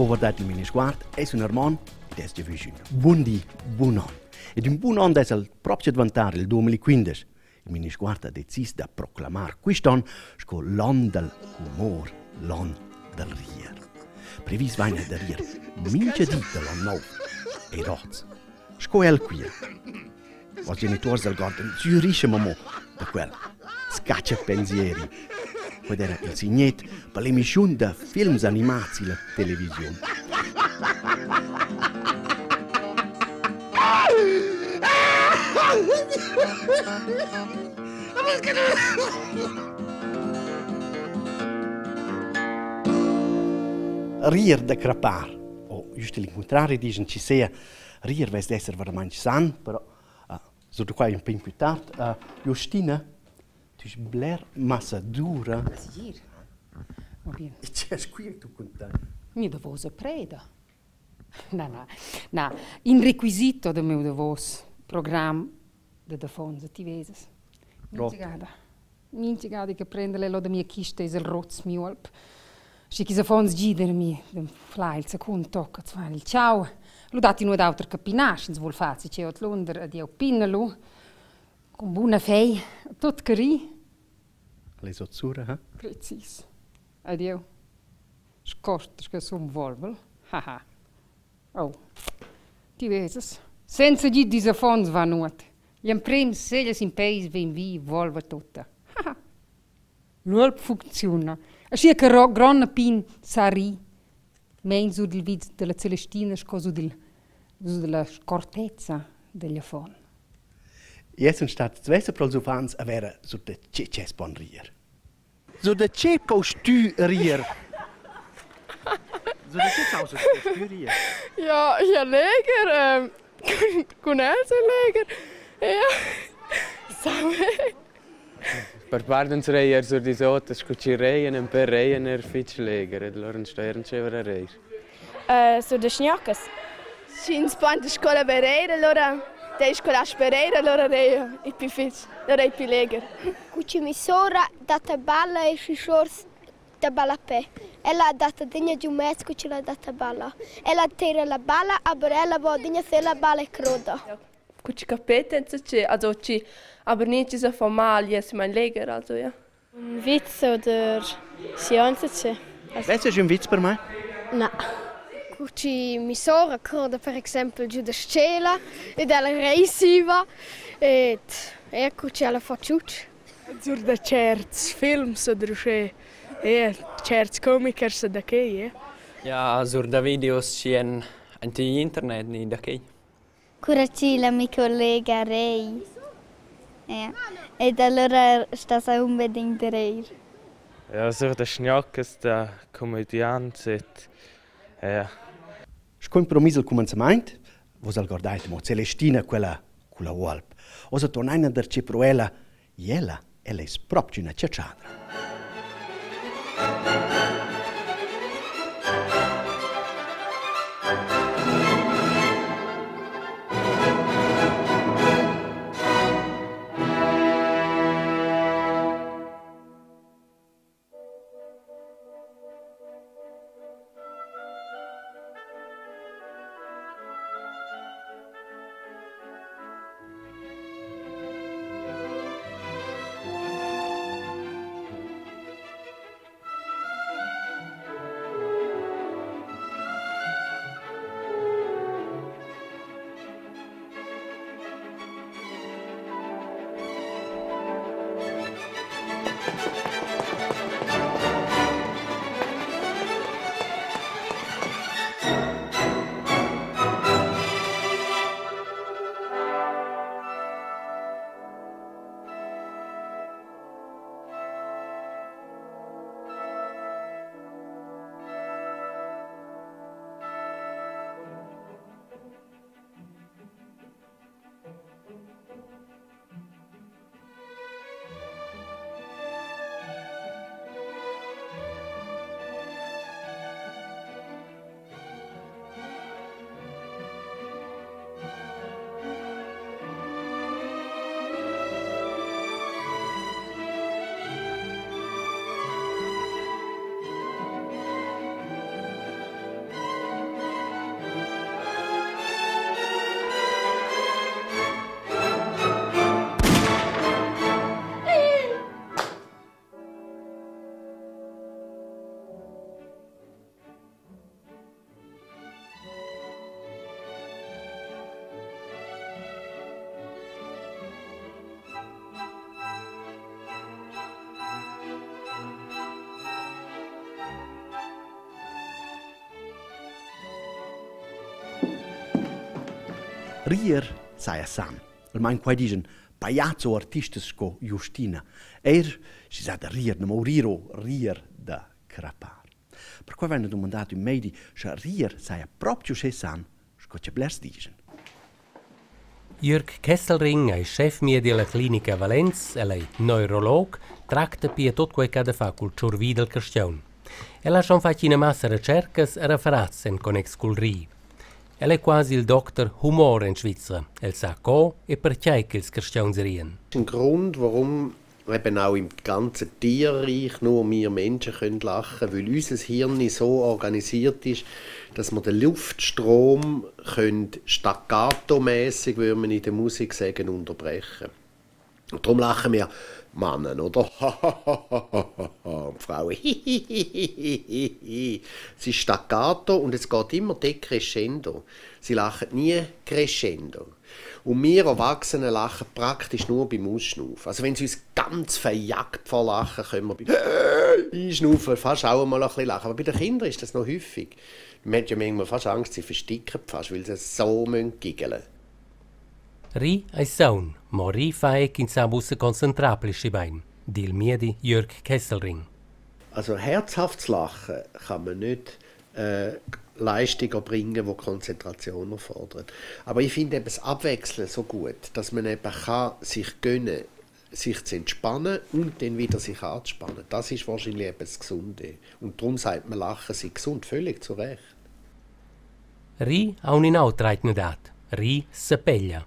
Vo guardate il Minisguard, es un Armon ed es giavüsch ün bun di, bun on. Ed ün bun on dess el propcha dvantar il 2015. Il Minisguard ha decis da proclamar quist on sco l'on dal humor, l'on dal rier. Previs vaina da rier mincha di da l'on nouv. E rots. Sco el quia. Vos genituors dal Gordon zürischem amo da quel scaccia pensieri. Quel era il signet per l'emissiun da films animats illa televisiun. Rir da crapar, o just il contrari digen ci sea, rir vess d'esser veramaing san, però sur quai ün pin plü tard. Justina, tu es bler massa dura. Sgir. Va bien. E che es qui tu content? Mia davosa preda. Na, na, na. In requisito da meu davos program da davons, ti vesas. Mintgada. Mintgada che prenda lelo da mia chista es el rots miu alp. Schi ch'is affons gidan a mi d'anflar il secund toc a far il ciao. Lu datti nuot auter che pinar, sch'ins vul far si cheu ordlunder ed jeu pina lu cun buna fei tut che ri. Les ozzura, ha? Precis. Ed jeu scost sche sun volvel. Haha. Oh. Ti vesas. Senza gid dis affons va nuot. Gl'emprem seglia sin peis vegn vi volva tutta. Haha. L'uolp funcziuna. Aschia che gronda pin sa rir meins giu dil vitg dalla Celestina sco giu dil giu dalla scortezza degl affon. Jeu sun stat svessa pro'ls uffants a vera sur da che ch'els pon rir. Sur da che poust tü rir? Sur da che causa poust tü rir? Ja, ja leger, cun els leger. Ja, saver. Per part ans reir sur dis oters scu chi reian e per reian eir fich leger ed alura ans stairan dschever a reir. Sur da schgnoccas. Sch'ins po ant scola vereir, allora dei scola spereir, allora reia il più fich, allora il più leger. Cu che mi sora dat a balla e schi da ballapè. Ella ha dat adegna giu mez cu ch'ella dat a balla. Ella tira la balla, aber ella va adegna sella balla e croda. Cu chi capeta insatge, also chi aber ni chi sa fa mal, jes mein leger, also ja. Un witz oder scienza. Questo è un witz per me? Na. Cu chi mi sora croda per exempel giu da tschela ed ella reisiva ed er cu ch'ella fa tschutsch. Sur da certs films oder uschè, eh, certs comichers da quei, eh. Ja, sur da videos chi en ant internet ni da quei. Cura chi la mi collega rei. Ja. Ed allura sta sa unbedingt reir. Ja, sur da schgnoccas da comediants et ja. Sco impromis al cumenzamaint, vos algordait mo Celestina quella culla uolp. Ossa tornaina darcheu pro ella, e ella, ella es propcha üna chatschadra. Rier saja san. Almain quai dischan pajats o artistas sco Justina. Eir schi s'ha da rier, na mo rir o rier da crappar. Perquai vaina dumandà ad ün meidi scha rier saja propcha uschè san sco cha blers dischan. Jürg Kesselring ei schefmiedi alla clinica Valens, el ei neurolog, tracta pia tut quei ch'ha da far cul tschurvi dal carstgaun. El ha schon fatg ina massa retschercas e referats en connex cul rir. El ei quasi il docter humor en Svizra. El sa co e pertgei ch'ils carstgauns rien. Ein Grund, warum eben auch im ganzen Tierreich nur wir Menschen können lachen, weil unser Hirn so organisiert ist, dass wir den Luftstrom können staccatomässig, würde man in der Musik sagen, unterbrechen. Und darum lachen wir Männer, oder? Und Frauen. Es ist staccato und es geht immer decrescendo. Sie lachen nie crescendo. Und wir Erwachsene lachen praktisch nur beim Ausschnaufen. Also wenn sie uns ganz verjagt vor Lachen, können wir beim Einschnaufen fast auch einmal ein bisschen lachen. Aber bei den Kindern ist das noch häufig. Man hat ja manchmal fast Angst, sie versticken fast, weil sie so giggeln müssen. Ri ei saun, mo ri fa ei ch'ins sa buca seconcentrar pli schi bein, di il miedi Jörg Kesselring. Also herzhaftes Lachen kann man nicht Leistung erbringen, die Konzentration erfordert. Aber ich finde eben das Abwechseln so gut, dass man eben kann sich gönnen, sich zu entspannen und dann wieder sich anzuspannen. Das ist wahrscheinlich eben das Gesunde. Und darum sagt man, Lachen sei gesund, völlig zu Recht. Ri ha un'in'autra atgnadad. Ri sepeglia.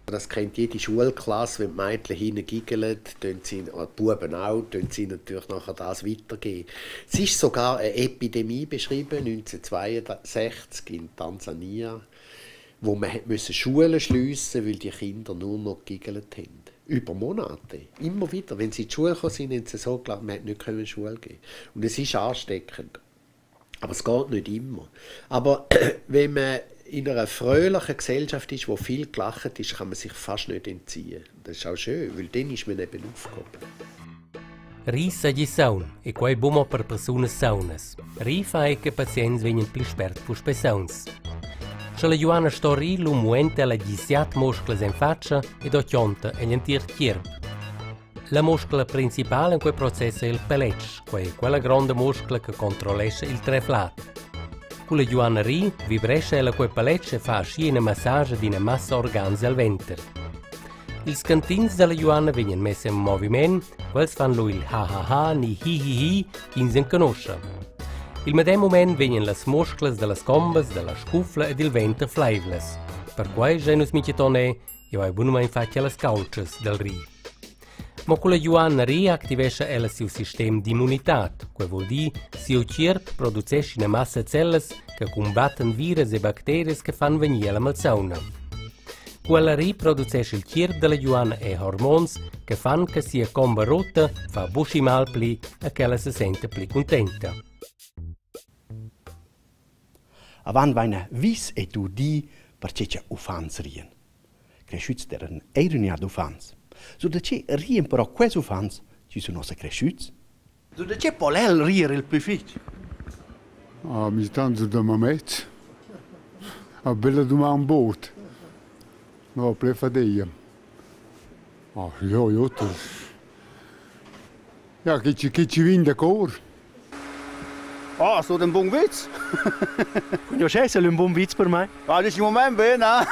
Das kennt jede Schulklasse, wenn die Mädchen hinten giggeln, tun sie, oder die Buben auch, tun sie natürlich nachher das weitergeben. Es ist sogar eine Epidemie beschrieben, 1962 in Tansania, wo man hat müssen Schulen schliessen, weil die Kinder nur noch giggelt haben. Über Monate. Immer wieder. Wenn sie in die Schule gekommen sind, haben sie so gelacht, man hat nicht in die Schule gehen. Und es ist ansteckend. Aber es geht nicht immer. Aber wenn man in einer fröhlichen Gesellschaft ist, wo viel gelacht ist, kann man sich fast nicht entziehen. Das ist auch schön, weil dann ist man eben aufgehoben. Ri seigi saun e quei buca mo per persunas saunas. Ri fa ei che pazients vegnan pli spert puspei sauns. Sche la Johanna sto rir, lu muenta ella gisiat musclas en fatscha ed otgonta egl entir tgierp. La muscla principala en quei process ei il peletg, quei ei quella gronda muscla che controllescha il treflad. Cu la Johanna ri, vibrescha ella quei paletg e fa aschia ina massascha d'ina massa organs el venter. Ils cantins dalla Johanna vegnan mess en moviment, quels fan lu il ha ha ha ni hi hi hi ch'ins enconoscha. Il medem mument vegnan las musclas dallas combas, dalla scufla ed il venter fleivlas. Perquei schein nus mintgaton è, jeu hai bunamein fatg las caultschas dal rir. Mo cu la Johanna ri activescha ella siu sistem d'immunitad. Quei vul dir, siu tgierp producescha ina massa cellas che cumbattan virus e bacterias che fan vegnir la malsauna. Quella ri producescha il tgierp dalla Johanna e hormons che fan che sia comba rutta fa buc mal pli e ch'ella se senta pli cuntenta. Avant vaina vis ed udì perche cha uffants rian. Creschüts d'eiran eir ün jada uffants. Sur da che rian però quels uffants chi sun uossa creschüts? Sur da che po el rier il plü fich? Ah, mi stanza da mamez. Ah, bella duman bod. No, ple fadeia. Ah, jo, jo, das Ja, chi chi vegn da cor. Ah, so den bun Witz. Conosces el ün bun witz per mai? Ah, dici moment bene, ah.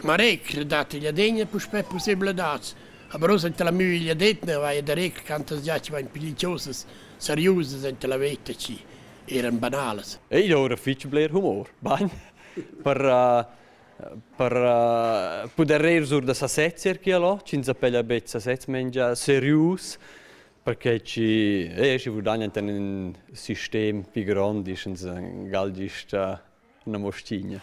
Ma recr dat igl adegna puspè pussebladats. Aber uss enta la mügliadetgna vaia da recr cantas già chi vain pli chosas seriusas enta la veta chi eran banalas. Ei dovra fitg bler humor, bagn, per puder rir sur da sasez er chi allo, ch'ins appella betg sasez mengia serius, perché chi schi vul enten ün sistem pi grond ischens gal gist üna moschigna.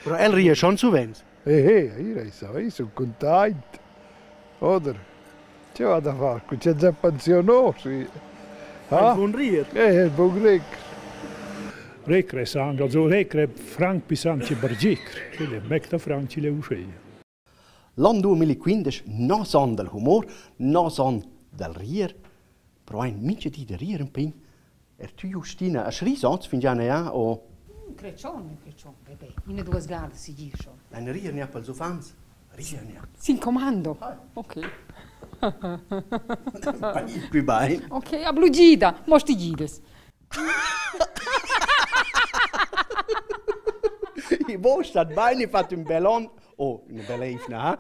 Però el ria schon suvent. Eh, eh, io so, io sun cuntaint. Oder? Che va da far? Cu c'è già pensionò, sì. Ah? Buon rir. Buon rir. Recre sang, also recre franc pisanti bargicr, quel è mecta franc le uscheia. L'on 2015 nos on del humor, nos on del rier, però ein mincha di da rier un pin. Er tu Justina, hast ris oz fingià ja o? Cretschon, ün cretschon, be be. Üna duos gadas segir schon. Ein rir nia pels uffants. Rir nia. Sin comando. Ok. Più bain. Ok, a blugida, mo sti gidas. I vo stat bain, i fat ün bel on. Oh, üna bella eivna, ha?